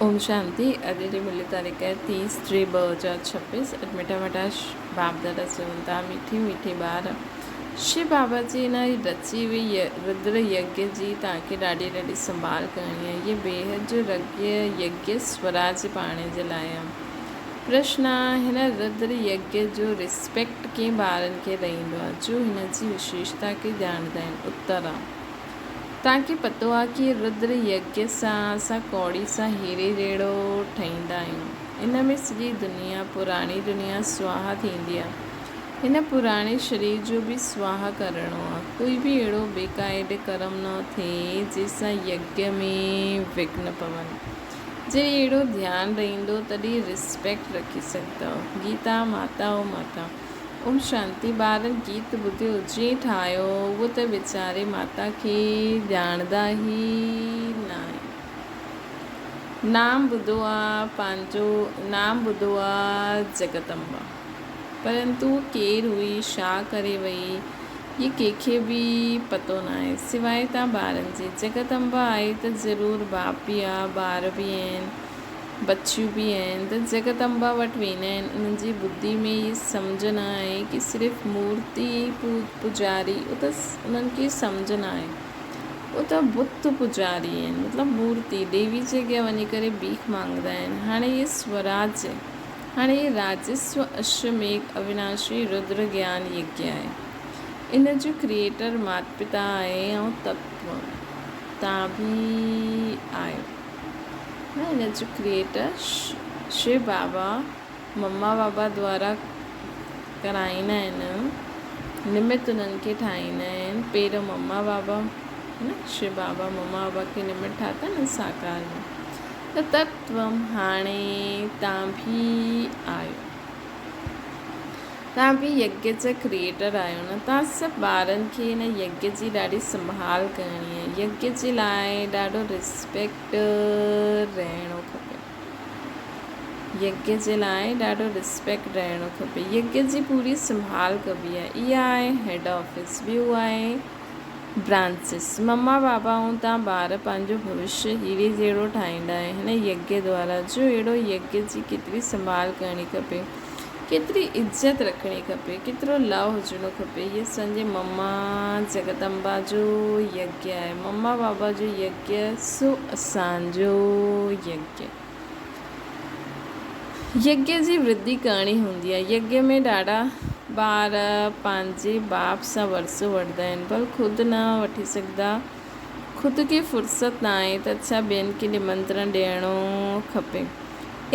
اوم شانتي اڄ جي ملي تاريخ آهي تيس ٽي 2026 اڄ مٺا مٺا باپ دادا چون ٿا مٺي مٺي ٻار شو بابا جي هن رچي هئي ردر يگيه جي توهان کي ڏاڍي ڏاڍي سنڀال ڪرڻي آهي هي بيحد جو رگيه يگيه سوراج پاڻي جي لاء آهي پرشن آهي هن ردر يگيه جو ريسپيڪٽ ڪنهن ٻارن کي رهندو آهي جو هن جي وشيشتا کي ڄاڻندا آهن اتر آهي توهان کي پتو آ ڪي ردر يگيه سان اسان ڪوڙي سان هيري جهڙو ٺهيندا آهيون. ان ۾ سڄي دنيا، پراڻي دنيا سواها ٿيندي آ. هن پراڻي شرير جو به سواها ڪرڻو آ. ڪوئي به اهڙو بي قاعدي ڪرم نه ٿئي جنهن سان يگيه ۾ وگهن پون. جڏهن اهڙو ڌيان رهندو تڏهن ريسپيڪٽ رکي سگهندؤ. گيتا ماتا او ماتا. اوم شانتي ٻارن گيت ٻڌيو جنهن ٺاهيو اهو ته ويچاري ماتا کي ڄاڻندا ئي ناهن. نام ٻڌو آ پنهنجو نام ٻڌو آ جڳت امبا پرنتو ڪير هئي شا ڪري وئي هي ڪنهن کي به پتو ناهي سواء تان ٻارن جي جڳت امبا آهي ته ضرور باپ به آ ٻار به آهن. بچيون به آهن ته جڳت امبا وٽ ويندا آهن انهن جي ٻڌي ۾ هي سمجهه نه آهي ڪي صرف مورتي پوڄاري اهو ته انهن کي سمجهه نه آهي اهو ته بت پوڄاري آهن مطلب مورتي ديوي جي اڳيان وڃي ڪري بيک مانگدا آهن هاڻي هي سوراج هاڻي هي راجسو اشوميگھ اويناشي ردر گيان يگيا آهي ان جو ڪريئيٽر مات پتا آهي ۽ تتو تان به آهيو. نه هن جو ڪريئيٽر شو بابا مما بابا دوارا ڪرائيندا آهن نمت انهن کي ٺاهيندا آهن پهريون مما بابا نه شو بابا مما بابا کي نمت ٺاتا نه ساڪار ۾ ته تتوم هاڻي تان ڀي آيو. توهان به يگيه جا ڪريئيٽر آهيو نه؟ توهان سڀ ٻارن کي هن يگيه جي ڏاڍي سنڀال ڪرڻي آهي. يگيه جي لاء ڏاڍو ريسپيڪٽ رهڻو کپي. يگيه جي لاء ڏاڍو ريسپيڪٽ رهڻو کپي. يگيه جي پوري سنڀال ڪبي آهي. اها آهي هيڊ آفيس، ٻيو آهي برانچز. مما بابا ۽ توهان ٻار پنهنجو ڀوشيه هيري جهڙو ٺاهيندا آهيو هن يگيه دوارا. جو اهڙو يگيه جي ڪيتري سنڀال ڪرڻي کپي. ڪيتري عزت رکڻي کپي، ڪيترو لئه هجڻو کپي. هي اسان جي مما جڳدمبا جو يگيه آهي. مما بابا جو يگيه سو اسان جو يگيه. يگيه جي ورڌي ڪرڻي هوندي آهي. يگيه ۾ ڏاڍا ٻار پنهنجي باپ سان ورثو وٺندا آهن پر خود نه وٺي سگهندا. خود کي فرصت ناهي ته ڇا ٻين کي نمنترڻ ڏيڻو کپي.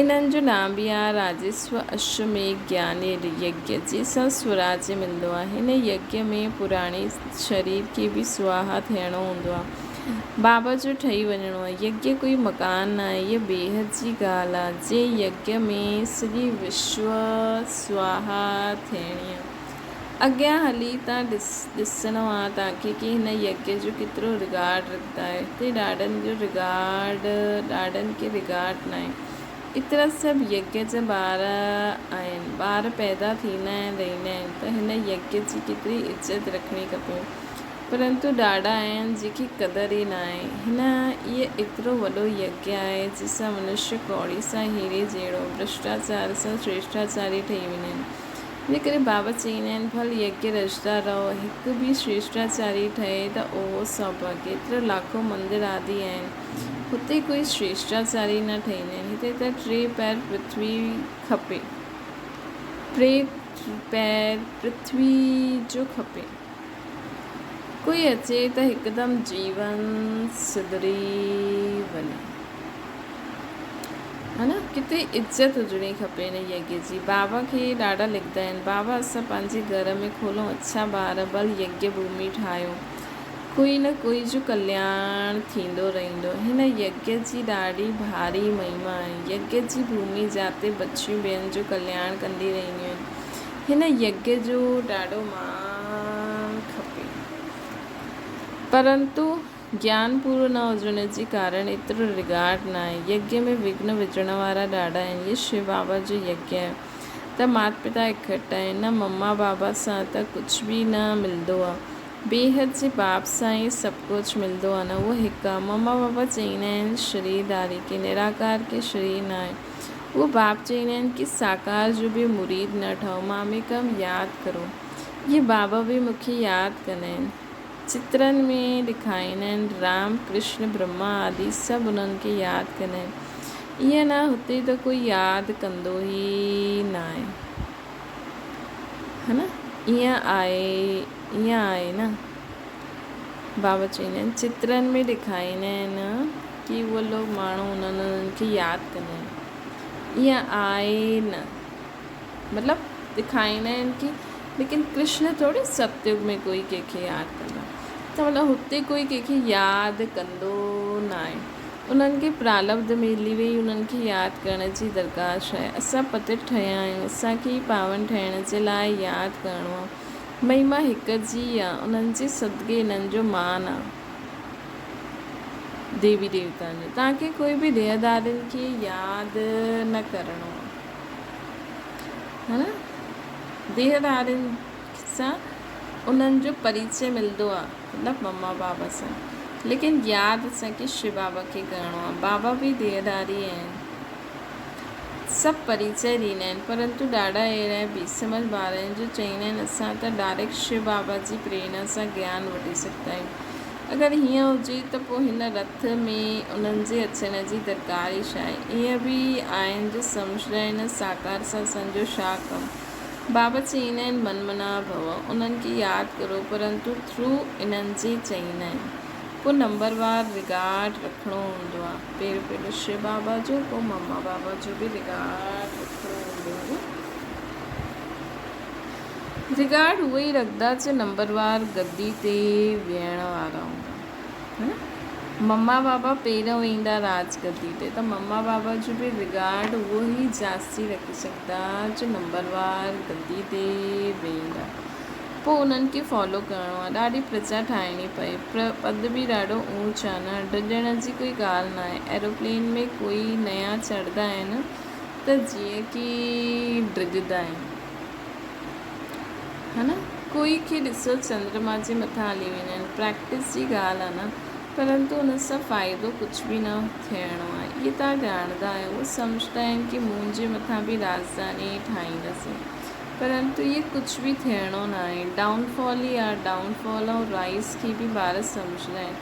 انهن جو نام به آهي راجسو اشوميگھ گيان يگيه، جنهن سان سوراجيه ملندو آهي. هن يگيه ۾ پراڻي شرير کي به سواها ٿيڻو هوندو آهي. بابا جو ٺهي وڃڻو آهي. يگيه ڪوئي مڪان ناهي، هيء بيحد جي ڳالهه آهي، جنهن يگيه ۾ سڄي وشو سواها ٿيڻي آهي. اڳيان هلي تان ڏسڻو آ تانکي ڪي هن يگيه جو ڪيترو رگارڊ رکندا آهيو. هتي ڏاڏن جو رگارڊ ڏاڏن کي رگارڊ ناهي. ايترا سڀ يگيه جا ٻار آهن. ٻار پيدا ٿيندا آهن رهندا آهن ته هن يگيه جي ڪيتري عزت رکڻي کپي. پرنتو ڏاڏا آهن جن کي قدر ئي ناهي. هن هيء ايترو وڏو يگيه آهي جنهن سان منشيه ڪوڙي سان هيري جهڙو، ڀرشٽاچار سان شريشٽاچاري ٺهي وڃن. ان ڪري بابا چئيندا آهن، ڀل يگيه رچدا رهو، هڪ به شريشٽاچاري ٺهي ته اهو سوڀاگيه. ايترا لاکون مندر آدي آهن، هتي ڪوئي شريشٽاچاري نه ٺهيندا آهن. هتي ته ٽي پير پرٿوي کپي. ٽي پير پرٿوي جو کپي. ڪوئي اچي ته هڪدم جيون سڌري وڃي. ها نه ڪيتري عزت هجڻي کپي هن يگيه جي. بابا کي ڏاڍا لکدا آهن. بابا اسان پنهنجي گهر ۾ کولون اڇا ٻار ڀل يگيه ڀومي ٺاهيو. ڪوئي نه ڪوئي جو ڪلياڻ ٿيندو رهندو. هن يگيه جي ڏاڍي ڀاري مهما آهي. يگيه جي ڀومي جاتي بچيون ٻين جو ڪلياڻ ڪندي رهنديون آهن. هن يگيه جو ڏاڍو مان کپي. پرنتو گيان پورو نه هجڻ جي ڪارڻ ايترو رگارڊ ناهي. يگيه ۾ وگهن وجهڻ وارا ڏاڍا آهن. هي شو بابا جو يگيه آهي ته مات پتا اڪٺا آهن. نه مما بابا سان ته ڪجهه به نه ملندو آ. بيحد جي باپ سان ئي سڀ ڪجهه ملندو آهي نه اهو هڪ آهي. مما بابا چئيندا آهن شرير ڌاري کي، نراڪار کي شرير نه آهي. اهو باپ چئيندا آهن ڪي ساڪار جو به مريد نه ٺهو، ماميڪم ياد ڪرو. اهي بابا به مون کي ياد ڪندا آهن. چترن ۾ ڏيکاريندا آهن رام، ڪرشن، برهما آدي سڀ انهن کي ياد ڪندا آهن. ائين نه هتي ته ڪوئي ياد ڪندو ئي ناهي. ها نه ائين آهي ائين آهي نه بابا چوندا آهن چترن ۾ ڏيکاريندا آهن ڪي اهي لوگ ماڻهو انهن انهن کي ياد ڪندا آهن ائين آهي نه مطلب ڏيکاريندا آهن ڪي ليڪن ڪرشن ٿوري ستيگ ۾ ڪوئي ڪنهن کي ياد ڪندو ته مطلب هتي ڪوئي ڪنهن کي ياد ڪندو نه آهي انهن کي پرالبڌ ملي وئي، انهن کي ياد ڪرڻ جي درڪار ڇا آهي؟ اسان پتت ٺهيا آهيون، اسان کي ئي پاون ٺهڻ جي لاء ياد ڪرڻو آهي. مهما هڪ جي ئي آهي، انهن جي صدقي انهن جو مان آهي. ديوي ديوتائن جو. توهان کي ڪوئي به ديهدارين کي ياد نه ڪرڻو آهي. ها نه؟ ديهدارين سان انهن جو پريچي ملندو آهي. مطلب مما بابا سان ليڪن ياد اسان کي شو بابا کي ڪرڻو آهي بابا به ديهداري آهن سڀ پريچي ڏيندا آهن پرنتو ڏاڍا اهڙا بي سمجھ ٻار آهن جو چئيندا آهن اسان ته ڊائريڪٽ شو بابا جي پريرنا سان گيان وٺي سگهندا آهيون اگر هيئن هجي ته پوء هن رٿ ۾ انهن جي اچڻ جي درڪار ئي ڇا آهي ائين به آهن جو سمجهندا آهن ساڪار سان اسان جو ڇا ڪم بابا چئيندا آهن من منا ڀو انهن کي ياد ڪرو پرنتو ٿرو انهن جي چئيندا آهن پوء نمبر وار رگارڊ رکڻو هوندو آهي پهريون پهريون شو بابا جو پوء مما بابا جو به رگارڊ رکڻو هوندو آهي نه رگارڊ اهي ئي رکندا جي نمبر وار گدي تي ويهڻ وارا هوندا ها نه مما بابا پهريون ويندا راج گدي تي ته مما بابا جو به رگارڊ اهو ئي جاستي رکي سگهندا جو نمبر وار گدي تي ويهندا پوء انهن کي فالو ڪرڻو آهي ڏاڍي پرجا ٺاهڻي پئي پد به ڏاڍو اونچ آهي نه ڊڄڻ جي ڪوئي ڳالهه ناهي ايروپلين ۾ ڪوئي نيا چڙهندا آهن ته جيئن ڪي ڊڄندا آهن ها نه ڪوئي کي ڏسو چندرما جي مٿان هلي ويندا آهن پريڪٽس جي ڳالهه آهي نه پرنتو ان سان فائدو ڪجهه به نه ٿيڻو آهي اهي توهان ڄاڻندا آهيو اهي سمجهندا آهن ڪي منهنجي مٿان به راڄڌاني ٺاهينداسين پرنتو اهي ڪجهه به ٿيڻو نه آهي ڊائون فال ئي آهي ڊائون فال ۽ رائز کي به ٻار سمجهندا آهن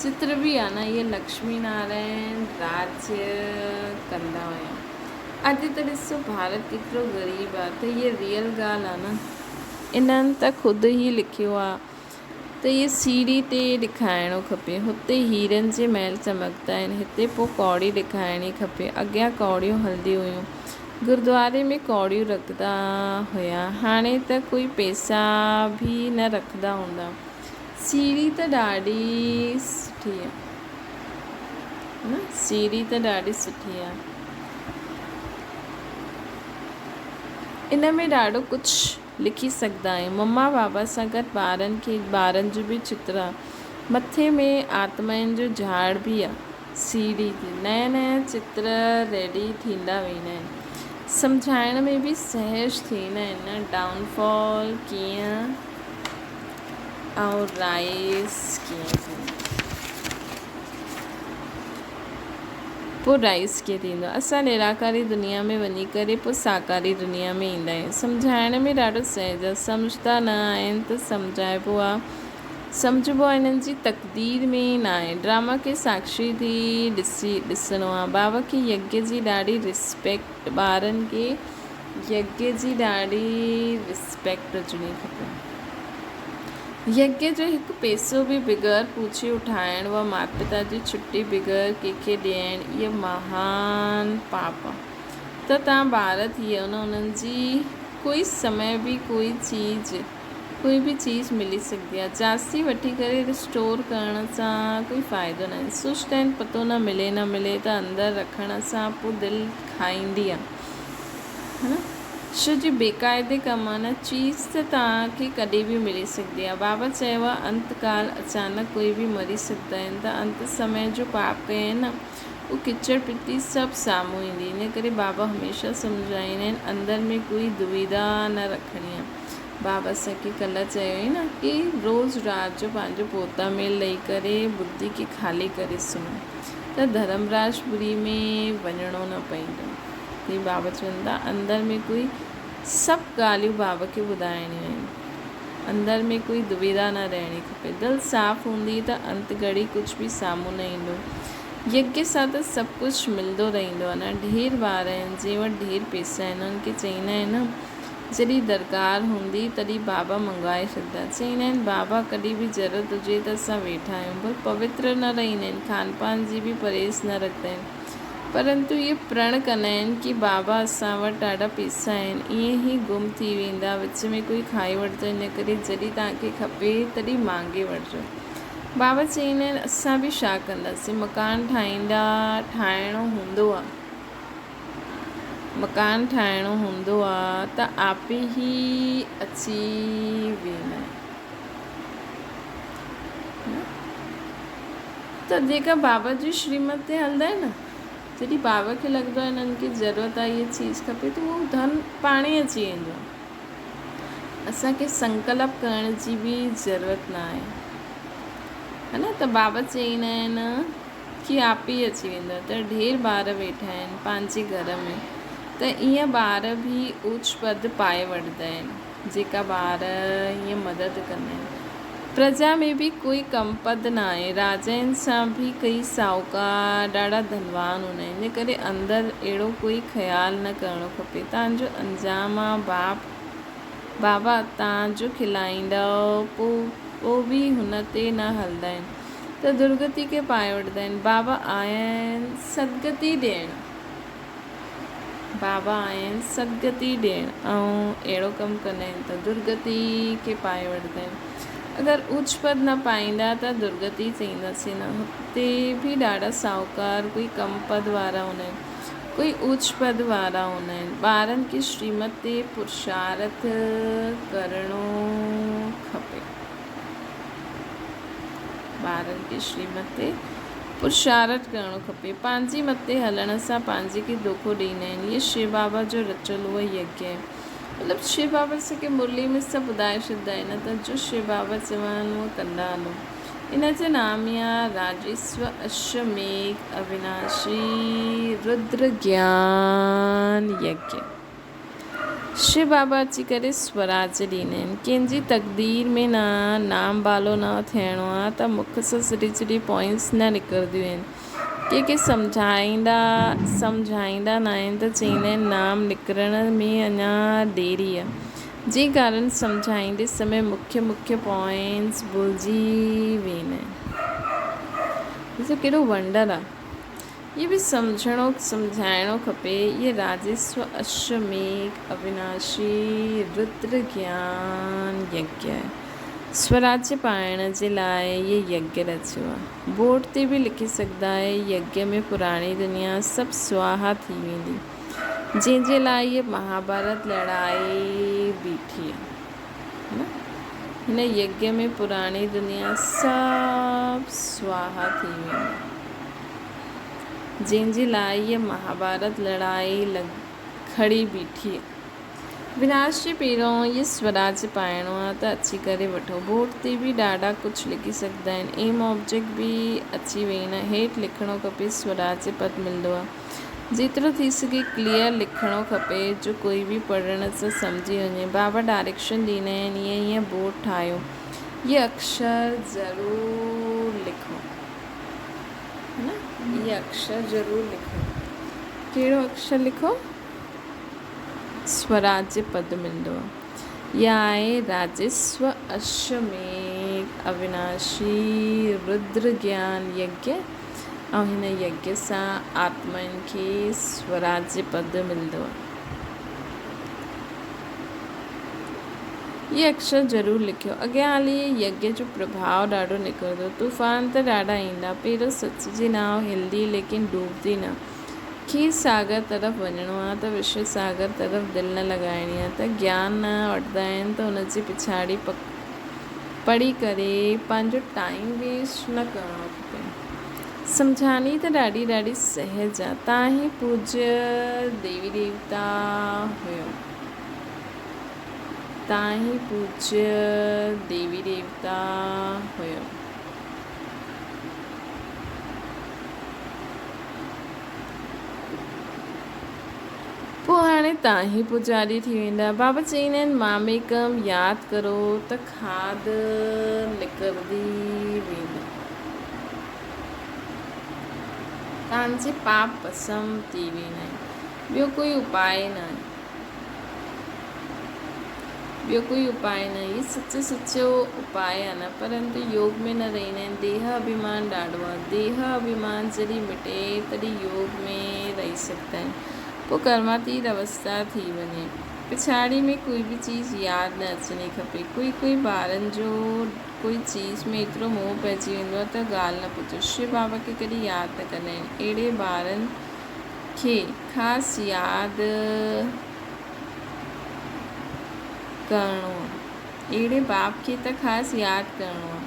چتر به آهي نه اهي لڪشمي نارائڻ راڄ ڪندا هيا اڄ ته ڏسو ڀارت ڪيترو غريب آ ته هيء ريئل ڳالهه آ نه. انهن ته خود ئي لکيو آ ته هيء سيڙهي تي ڏکائڻو کپي. هتي هيرن جي محل چمڪندا آهن. هتي پوء ڪوڙي ڏکائڻي کپي. اڳيان ڪوڙيون هلنديون هيون. گردواري ۾ ڪوڙيون رکندا هيا. هاڻي ته ڪوئي پئسا به نه رکندا هوندا. سيڙهي ته ڏاڍي سٺي آ. نه سيڙهي ته ڏاڍي سٺي آ. ان ۾ ڏاڍو ڪجهه لکي سگهندا آهيون. مما بابا سان گڏ ٻارن کي ٻارن جو به چتر آ. مٿي ۾ آتمائن جو جهاڙ به آ. سيڙهي تي نيا نيا چتر ريڊي ٿيندا ويندا آهن. سمجهائڻ ۾ به سهج ٿيندا آهن نه ڊائون فال ڪيئن ۽ رائز ڪيئن ٿيندو. پوء رائز ڪيئن ٿيندو؟ اسان نراڪاري دنيا ۾ وڃي ڪري پوء ساڪاري دنيا ۾ ايندا آهيون. سمجهائڻ ۾ ڏاڍو سهج آهي. سمجهندا نه آهن ته سمجهائبو آهي. سمجهبو آهي انهن جي تقدير ۾ ئي ناهي. ڊراما کي ساڪشي ٿي ڏسي ڏسڻو آهي. بابا کي يگيه جي ڏاڍي رسپيڪٽ ٻارن کي يگيه جي ڏاڍي رسپيڪٽ هجڻي کپي. يگيه جو هڪ پئسو به بغير پڇي اٺائڻ و مات پتا جي ڇٽي بغير ڪنهن کي ڏيڻ اهو مهان پاپ آ. ته تان ٻار ٿي ويو نه انهن جي ڪوئي سمي به ڪوئي چيز ڪوئي به چيز ملي سگهندي آ. جاستي وٺي ڪري رسٽور ڪرڻ سان ڪوئي فائدو ناهي. سوچدا آهن پتو نه ملي نه ملي ته اندر رکڻ سان پو دل کائيندي آ. ها نه شو جي بيقاعدي ڪم آ نه چيز ته توهان کي ڪڏهن به ملي سگهندي آ. بابا چيو آ انت ڪال اچانڪ ڪوئي به مري سگهندا آهن ته انت سمي جو پاپ ڪيائين نه اهو ڪچڙ پٽي سڀ سامهون ايندي ان ڪري بابا هميشه سمجهائيندا آهن اندر ۾ ڪوئي دويدا نه رکڻي آ. بابا اسان کي ڪلهه چيو هئي نه ڪي روز رات جو پنهنجو پوتا ميل لهي ڪري ٻڌي کي خالي ڪري سمهو ته ڌرمراج پوري ۾ وڃڻو نه پئيندو. هي بابا چون ٿا اندر ۾ ڪوئي سڀ ڳالهيون بابا کي ٻڌائڻيون آهن. اندر ۾ ڪوئي دويدا نه رهڻي کپي. دل صاف هوندي ته انت گهڙي ڪجهه به سامهون نه ايندو. يگيه سان ته سڀ ڪجهه ملندو رهندو آهي نه. ڍير ٻار آهن، جنهن وٽ ڍير پئسا آهن، انهن کي چئيندا آهن نه جڏهن درڪار هوندي تڏهن بابا منگوائي ڇڏدا. چئيندا آهن بابا ڪڏهن به ضرورت هجي ته اسان ويٺا آهيون. پر پوتر نه رهيندا آهن، کان پان جي به پرهيز نه رکندا آهن. پرنتو اهي پرڻ ڪندا آهن ڪي بابا اسان وٽ ڏاڍا پيسا آهن ائين ئي گم ٿي ويندا وچ ۾ ڪوئي کائي وٺندو ان ڪري جڏهن توهان کي کپي تڏهن مانگي وٺجو. بابا چئيندا آهن اسان به ڇا ڪنداسين مڪان ٺاهيندا ٺاهڻو هوندو آ مڪان ٺاهڻو هوندو آ ته آپي ئي اچي ويندا آهن. ته جيڪا بابا جي شريمت تي هلندا آهن نه، جڏهن بابا کي لڳندو آهي هنن کي ضرورت آهي هيء چيز کپي ته اهو ڌن پاڻ ئي اچي ويندو آهي. اسان کي سنڪلپ ڪرڻ جي به ضرورت نه آهي. ها نه ته بابا چئيندا آهن ڪي آپ ئي اچي ويندو آهي ته ڍير ٻار ويٺا آهن پنهنجي گهر ۾ ته ائين ٻار به اوچ پد پائي وٺندا آهن. جيڪا ٻار ائين مدد ڪندا آهن. پرجا ۾ به ڪوئي ڪم پد ناهي. راجائن سان به ڪئي ساهوڪار ڏاڍا ڌنوان هوندا آهن. ان ڪري اندر اهڙو ڪوئي خيال نه ڪرڻو کپي. تان جو انجام آ باپ بابا تان جو کلائيندؤ پو به هن تي نه هلندا آهن ته درگتي کي پائي وٺندا آهن. بابا آيا آهن سدگتي ڏيڻ. بابا آهن سدگتي ڏيڻ ۽ اهڙو ڪم ڪندا آهن ته درگتي کي پائي وٺندا آهن. اگر اوچ پد نه پائيندا ته درگتي چئينداسين نه. هتي به ڏاڍا ساهوڪار ڪوئي ڪم پد وارا هوندا آهن ڪوئي اوچ پد وارا هوندا آهن. ٻارن کي شريمت تي پرشارٿ ڪرڻو کپي. ٻارن کي شريمت تي پرشارٿ ڪرڻو کپي. پنهنجي مت تي هلڻ سان پنهنجي کي دوکو ڏيندا آهن. هيء شو بابا جو رچيل اهو يگيه آهي. مطلب شو بابا اسان کي مرلي ۾ سڀ ٻڌائي ڇڏيندا آهن نه ته جو شو بابا چون اهو ڪندا هلو. ان جو نام ئي آهي راجسو اشوميگه اويناشي ردر گيان يگيه. شو بابا اچي ڪري سوراج ڏيندا آهن. ڪنهن جي تقدير ۾ نه نام بالو نه ٿيڻو آ ته مک سان سري سري پوائنٽس نه نڪرنديون آهن. ڪي ڪي سمجهائيندا سمجهائيندا ناهن ته چئيندا آهن نام نڪرڻ ۾ اڃا ديري آ. جنهن ڪارڻ سمجهائيندي سمي مکيه مکيه پوائنٽس ڀلجي ويندا آهن. ڏسو ڪيڏو ونڊر آ. اهي به سمجهڻو سمجهائڻو کپي، اهي راجسو اشوميگه اويناشي ردر گيان يگيه آهي. سوراجيه پائڻ جي لاء اهي يگيه رچيو آهي. بورڊ تي به لکي سگهندا آهي، يگيه ۾ پراڻي دنيا سڀ سواها ٿي ويندي، جنهن جي لاء اهي مهاڀارت لڙائي بيٺي آهي. هن يگيه ۾ پراڻي دنيا سڀ سواها ٿي ويندي. جنهن جي لاء هيء مهاڀارت لڙائي کڙي بيٺي. وناش جي پيرون هيء سوراج پائڻو آ ته اچي ڪري وٺو. بورڊ تي به ڏاڍا ڪجهه لکي سگهندا آهن. ايم آبجيڪٽ به اچي ويهن. هيٺ لکڻو کپي سوراج پد ملندو آ. جيترو ٿي سگهي ڪليئر لکڻو کپي جو ڪوئي به پڙهڻ سان سمجهي وڃي. بابا ڊائريڪشن ڏيندا آهن هيئن هيئن بورڊ ٺاهيو. هيء اڪشر ضرور لکو. ها نه هي اڪشر ضرور لکو. ڪهڙو اڪشر لکو؟ سوراجيه پد ملندو. يا آهي راجسو اشوميگه اويناشي ردر گيان يگيه ۽ هن يگيه سان آتمائن کي سوراجيه پد ملندو. هي اڪشر ضرور لکيو. اڳيان هلي يگيه جو پرڀاء ڏاڍو نڪرندو. طوفان ته ڏاڍا ايندا. پهريون سچ جي ناو هلندي ليڪن ڊوبندي نه. کير ساگر طرف وڃڻو آ ته وشو ساگر طرف دل نه لڳائڻي آ ته گيان نه وٺندا آهن ته ان جي پڇاڙي پڙهي ڪري پنهنجو ٽائيم ويسٽ نه ڪرڻو کپي. سمجهاڻي ته ڏاڍي ڏاڍي سهج آ. تان هي پوڄيه ديوي ديوتا هيو. تان ئي پوڄيه ديوي ديوتا هيو. پوء هاڻي تان ئي پوڄاري ٿي ويندا. بابا چئيندا آهن ماميڪم ياد ڪرو ته کاڌ نڪرندي ويندي. تان جي پاپ ڀسم ٿي ويندا آهن. ٻيو ڪوئي اپاء ناهي. ٻيو ڪوئي اپاء نه. هي سچو سچو اپاء آهي نه پرنتو يوگ ۾ نه رهندا آهن. ديهه اڀيمان ڏاڍو آهي. ديهه اڀيمان جڏهن مٽي تڏهن يوگ ۾ رهي سگهندا آهن. پوء ڪرماتيت اوستا ٿي وڃي. پڇاڙي ۾ ڪوئي به چيز ياد نه اچڻي کپي. ڪوئي ڪوئي ٻارن جو ڪوئي چيز ۾ ايترو موهه پئجي ويندو آهي ته ڳالهه نه پڇو. شو بابا کي ڪڏهن ياد نه ڪندا آهن. اهڙي ٻارن کي خاص ياد ڪرڻو آ. اهڙي باپ کي ته خاص ياد ڪرڻو آ.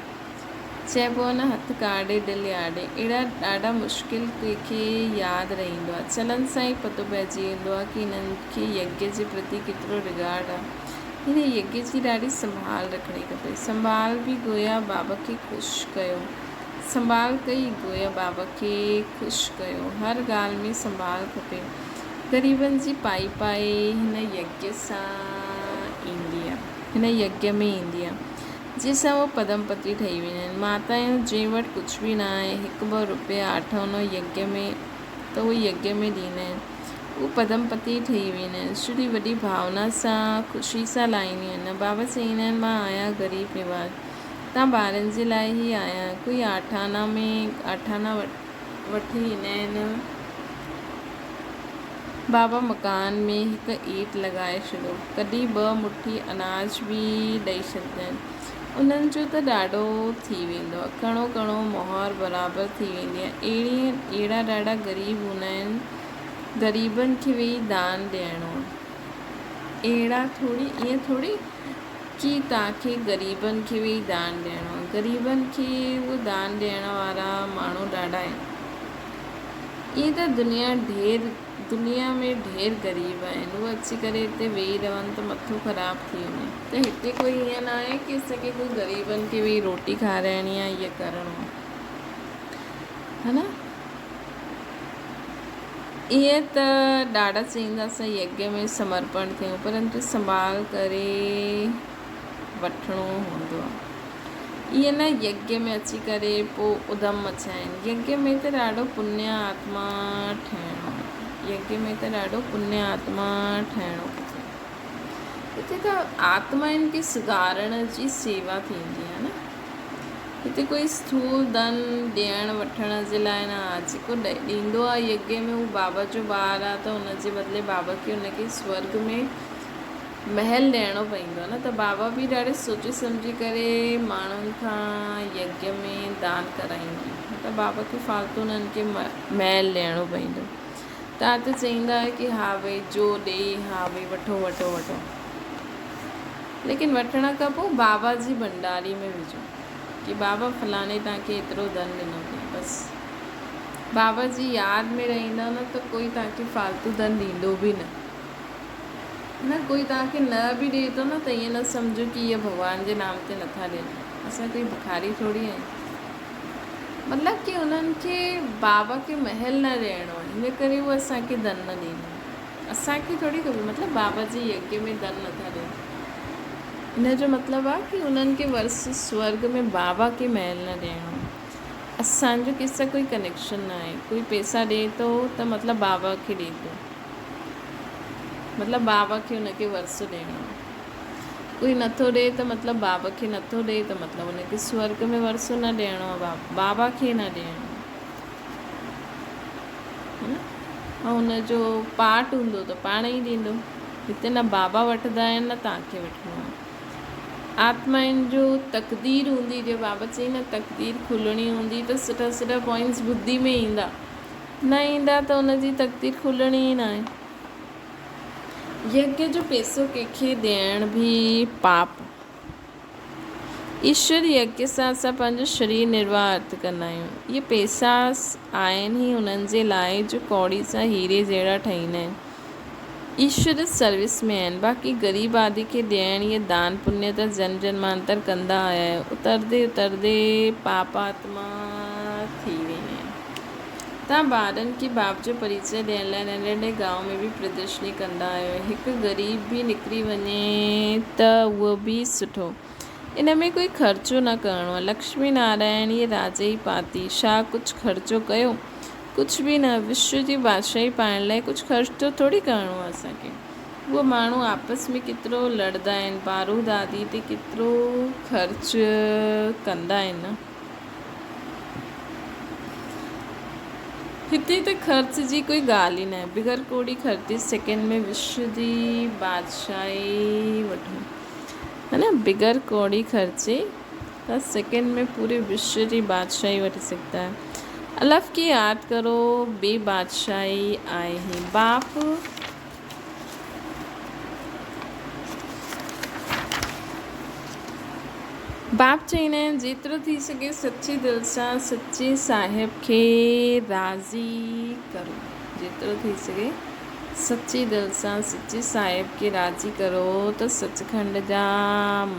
چئبو آ نه هٿ ڪاڙهي دل ياڙي. اهڙا ڏاڍا مشڪل ڪنهن کي ياد رهندو آ. چلن سان ئي پتو پئجي ويندو آ ڪي هنن کي يگيه جي پرتي ڪيترو رگارڊ آ. هن يگيه جي ڏاڍي سنڀال رکڻي کپي. سنڀال به گويا بابا کي خوش ڪيو. سنڀال ڪئي گويا بابا کي خوش ڪيو. هر ڳالهه ۾ سنڀال کپي. غريبن جي پائي پائي هن يگيه سان ايندي آ. هن يگيه ۾ ايندي آ. جنهن سان هو پدم پتي ٺهي ويندا آهن. ماتايون جنهن وٽ ڪجهه به نه آهي، هڪ ٻه روپيه آٺونو يگيه ۾ ته اهي يگيه ۾ ڏيندا آهن. هو پدم پتي ٺهي ويندا آهن. شري وڏي ڀاونا سان خوشي سان لاهينديون آهن. بابا چئيندا آهن مان آهيان غريب نواز. تان ٻارن جي لاء ئي آهيان. ڪوئي آٺانا ۾ آٺانا وٺي ايندا آهن. بابا مڪان ۾ هڪ ايٽ لڳائي ڇڏو. ڪڏهن ٻه مٺي اناج به ڏئي ڇڏيندا آهن. انهن جو ته ڏاڍو ٿي ويندو آهي. ڪڻو ڪڻو مهر برابر ٿي ويندي آهي. اهڙي اهڙا ڏاڍا غريب هوندا آهن. غريبن کي ويهي دان ڏيڻو آهي. اهڙا ٿوري ائين ٿوري ڪي توهان کي غريبن کي ويهي دان ڏيڻو آهي. غريبن کي اهو دان ڏيڻ وارا ماڻهو ڏاڍا آهن. ائين ته دنيا ڍير دنيا ۾ ڍير غريب آهن. اهي اچي ڪري هتي ويهي رهن ته مٿو خراب ٿي وڃي. ته هتي ڪوئي ائين نه آهي ڪي اسان کي ڪوئي غريبن کي ويهي روٽي کارائڻي آهي يا ڪرڻو آهي. ها نه؟ ائين ته ڏاڍا چئيندا اسان يگيه ۾ سمرپڻ ٿيون پرنتو سنڀال ڪري وٺڻو هوندو آهي. ائين نه يگيه ۾ اچي ڪري پوء اڌم مچائين. يگيه ۾ ته ڏاڍو پنيه آتما ٺهڻو آهي. يگيه ۾ ته ڏاڍو پنيه آتما ٺهڻو کپي. هتي ته آتمائن کي سڌارڻ جي سيوا ٿيندي آهي نه. هتي ڪوئي اسٿول ڌن ڏيڻ وٺڻ جي لاء نه آهي. جيڪو ڏيندو آهي يگيه ۾ هو بابا جو ٻار آهي ته ان جي بدلي بابا کي ان کي سورڳ ۾ محل ڏيڻو پوندو آهي نه ته بابا به ڏاڍي سوچي سمجهي ڪري ماڻهن کان يگيه ۾ دان ڪرائيندو آهي نه ته بابا کي فالتو انهن کي محل ڏيڻو پوندو. تان ته چئيندا آهيو ڪي ها ڀئي جو ڏي ها ڀئي وٺو وٺو وٺو ليڪن وٺڻ کان پوء بابا جي ڀنڊاري ۾ وجهو ڪي بابا فلاڻي تان کي ايترو ڌن ڏنو اٿئي بس بابا جي ياد ۾ رهندو نه ته ڪوئي تان کي فالتو ڌن ڏيندو به نه نه ڪوئي تان کي نه به ڏي ٿو نه ته ائين نه سمجهو ڪي اهي ڀڳوان جي نام تي نٿا ڏين اسان ڪوئي بکاري ٿوري آهيون مطلب ڪي انهن کي بابا کي محل نه ڏيڻو آهي ان ڪري هو اسان کي ڌن نه ڏيندا اسان کي ٿوري کپي مطلب بابا جي يگيه ۾ ڌن نٿا ڏين ان جو مطلب آهي ڪي انهن کي ورس سورگ ۾ بابا کي محل نه ڏيڻو آهي اسان جو ڪنهن سان ڪوئي ڪنيڪشن نه آهي ڪوئي پئسا ڏي ٿو ته مطلب بابا کي ڏي ٿو مطلب بابا کي ان کي ورثو ڏيڻو آهي ڪوئي نٿو ڏئي ته مطلب بابا کي نٿو ڏئي ته مطلب ان کي سورڳ ۾ ورثو نه ڏيڻو آهي بابا کي نه ڏيڻو آهي ۽ ان جو پارٽ هوندو ته پاڻ ئي ڏيندو هتي نه بابا وٺندا آهن نه توهان کي وٺڻو آهي آتمائن جو تقدير هوندي جي بابا چئي نه تقدير کلڻي هوندي ته سٺا سٺا پوائنٽس ٻڌي ۾ ايندا نه ايندا ته ان جي تقدير کلڻي ئي ناهي. يگيه جو پئسو ڪنهن کي ڏيڻ به پاپ. ايشور يگيه سان اسان پنهنجو شرير نرواهه ارٿ ڪندا آهيون. اهي پئسا آهن ئي انهن جي لاء جو ڪوڙي سان هيري جهڙا ٺهيندا آهن. ايشور سروس ۾ آهن، باقي غريب آدي کي ڏيڻ اهي دان پڃ ته جنم جنمانتر ڪندا آيا آهيو، اتردي اتردي پاپ آتما ٿي ويندا آهن. توهان ٻارن کي باپ جو پريچيه ڏيڻ لاء ننڍي ننڍي گائون ۾ به پردرشني ڪندا آهيو، هڪ غريب به نڪري وڃي ته اهو به سٺو، ان ۾ ڪوئي خرچو نه ڪرڻو آهي. لڪشمي نارائڻ اهي راجئي پاتي، شا ڪجهه خرچو ڪيو؟ ڪجهه به نه، وشو جي بادشاهي پائڻ لاء ڪجهه خرچ ته ٿوري ڪرڻو آهي اسان کي. اهي ماڻهو آپس ۾ ڪيترو لڙندا آهن، بارود آدي تي ڪيترو خرچ ڪندا آهن نه. هتي ته خرچ جي ڪوئي ڳالهه ئي ناهي، بغير ڪوڙي خرچي سيڪنڊ ۾ وشو جي بادشاهي وٺو. ها نه، بغير ڪوڙي خرچي. ته سيڪنڊ ۾ پوري وشو جي بادشاهي وٺي سگهندا آهيو. الف کي ياد ڪرو بي بادشاهي آهي. باپ باپ چئيندا آهن جيترو ٿي سگهي سچي دل سان سچي صاحب کي راضي ڪرو. جيترو ٿي سگهي سچي دل سان سچي صاحب کي راضي ڪرو ته سچکنڊ جا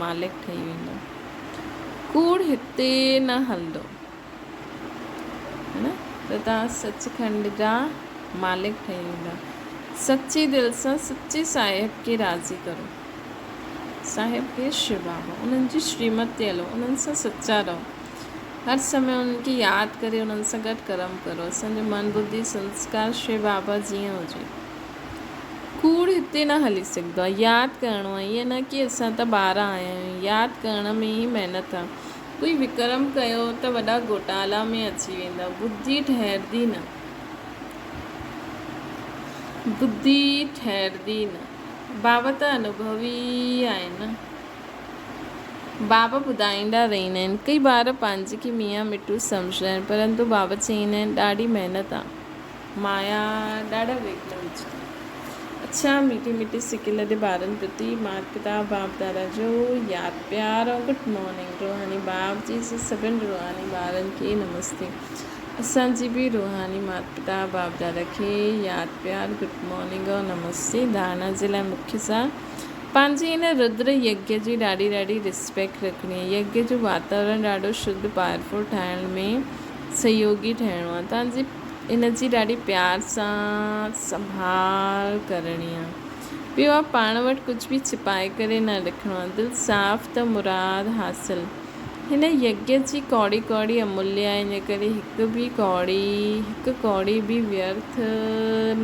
مالڪ ٺهي ويندو. ڪوڙ هتي نه هلندو. ها نه ته توهان سچکنڊ جا مالڪ ٺهي ويندا. سچي دل سان سچي صاحب کي راضي ڪرو. صاحب کي شو بابا انهن جي شريمت تي هلو انهن سان سچا رهو. هر سمي انهن کي ياد ڪري انهن سان گڏ ڪرم ڪرو. اسان جو من ٻڌي سنسڪار شو بابا جيئن هجي. ڪوڙ هتي نه هلي سگهندو آهي. ياد ڪرڻو آهي ائين نه ڪي اسان ته ٻاهران آيا آهيون. ياد ڪرڻ ۾ ئي محنت آهي. ڪوئي وڪرم ڪيو ته وڏا گهوٽالا ۾ اچي ويندا. ٻڌي ٺهرندي نه. ٻڌي ٺهرندي نه. بابا ته انوڀوي آهن نه. بابا ٻڌائيندا رهندا آهن. ڪئي ٻار پنهنجي کي ميان مٺو سمجهندا آهن پرنتو بابا چئيندا آهن ڏاڍي محنت آهي. مايا ڏاڍا ويگن وجهندي. اڇا ميٺي ميٺي سڪي لڏي ٻارن پرتي مات پتا باپ دادا جو ياد پيار ۽ گڊ مارننگ روحاني باپ جي سڀن روحاني ٻارن کي نمستي اسان جي به روحاني مات پتا باپ دادا کي ياد پيار گڊ مارننگ ۽ نمستي ڌارڻا جي لاء مکي سان پنهنجي ان ردر يگيا جي ڏاڍي ڏاڍي رسپيڪٽ رکڻي آهي يگيا جو واتاورڻ ڏاڍو شڌ پاورفل ٺاهڻ ۾ سهيوگي ٺهڻو آهي توهان جي ان جي ڏاڍي پيار سان سنڀال ڪرڻي آهي ٻيو آهي پاڻ وٽ ڪجهه به ڇپائي ڪري نه رکڻو آهي دل صاف ته مراد حاصل هن يگيا جي ڪوڙي ڪوڙي اموليه آهي ان ڪري هڪ به ڪوڙي هڪ ڪوڙي به ويرٿ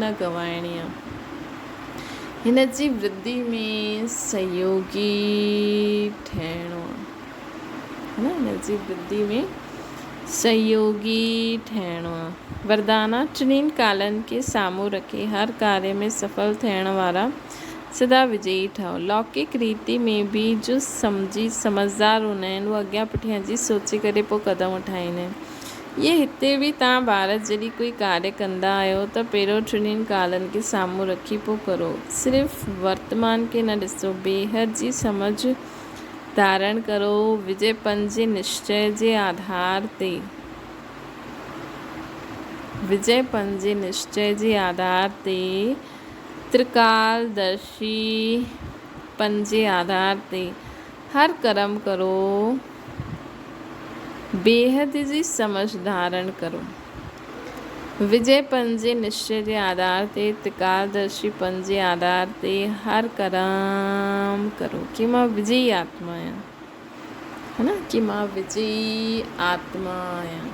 نه گنوائڻي آهي هن جي ورڌي ۾ سهيوگي ٺهڻو آهي هن جي ورڌي ۾ سهيوگي ٺهڻو آهي. وردانا، ٽنهي ڪالن کي سامهون رکي هر ڪاريه ۾ سڦل ٿيڻ وارا سدا وجئي ٺهو. لوڪڪ ريتي ۾ به جو سمجهي سمجهدار هوندا آهن اهي اڳيان پٺيان جي سوچي ڪري پوء قدم اٺائيندا آهن. اهي هتي به توهان ٻار جڏهن ڪوئي ڪاريه ڪندا آهيو ته پهريون ٽنهي ڪالن کي سامهون رکي پوء ڪرو. صرف ورتمان کي نه ڏسو، بيحد جي سمجهه ڌارڻ ڪرو. وجي پن جي نشچي جي آڌار تي وجي پن جي نشچي جي آڌار تي ترڪالدرشي پن جي آڌار تي هر ڪرم ڪرو. بيحد جي سمجهه ڌارڻ ڪرو. وجي پن جي نشچي جي آڌار تي ترڪالدرشي پن جي آڌار تي هر ڪرم ڪرو ڪي مان وجئي آتما آهيان. ها نه ڪي مان وجئي آتما آهيان.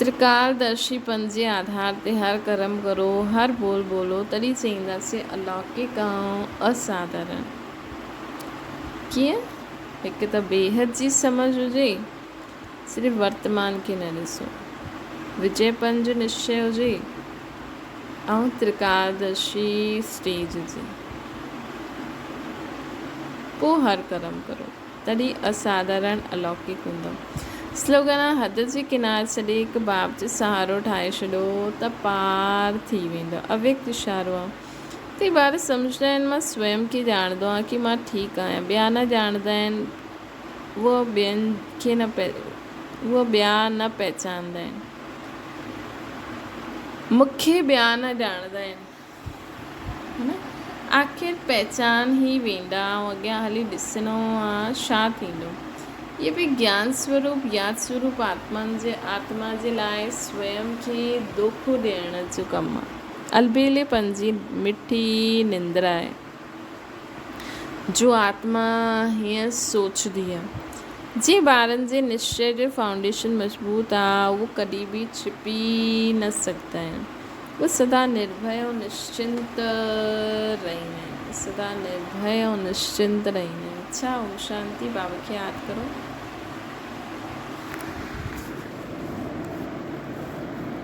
ترڪالدرشي پن جي آڌار تي هر ڪرم ڪرو، هر ٻول ٻولو، تڏهن چئينداسين الوڪڪ ۽ اساڌارڻ. ڪيئن؟ هڪ ته بيحد جي سمجهه هجي، صرف ورتمان کي نه ڏسو. وجئي پن جو نشچي هجي ۽ ترڪالدرشي اسٽيج هجي. پوء هر ڪرم ڪرو، تڏهن اساڌارڻ الوڪڪ هوندو. سلوگن آ حد جي ڪنار ڇڏي هڪ باپ جو سهارو ٺاهي ڇڏو ته پار ٿي ويندو. اويڪت اشارو آ. ڪئي ٻار سمجهندا آهن مان سويم کي ڄاڻندو آهيان ڪي مان ٺيڪ آهيان ٻيا نه ڄاڻندا آهن اهو ٻين کي نه اهو ٻيا نه پهچاندا آهن مون کي ٻيا نه ڄاڻندا آهن. ها نه؟ آخر پهچان ئي ويندا ۽ اڳيان هلي ڏسڻو آ ڇا ٿيندو. اهي به گيان سوروپ ياد سوروپ آتمن جي آتما جي لاء سويم کي دوکو ڏيڻ جو ڪم آ. البيلي پنهنجي مٺي نندر آهي. جو آتما هيئن سوچندي آ. جنهن ٻارن جي نشچي جو فائونڊيشن مضبوط آ اهو ڪڏهن به ڇپي نه سگهندا آهن. اهي سدا نرڀي ۽ نشچنت رهندا آهن. سدا نرڀي ۽ نشچنت رهندا آهن. اڇا اوم شانتي بابا کي ياد ڪرو.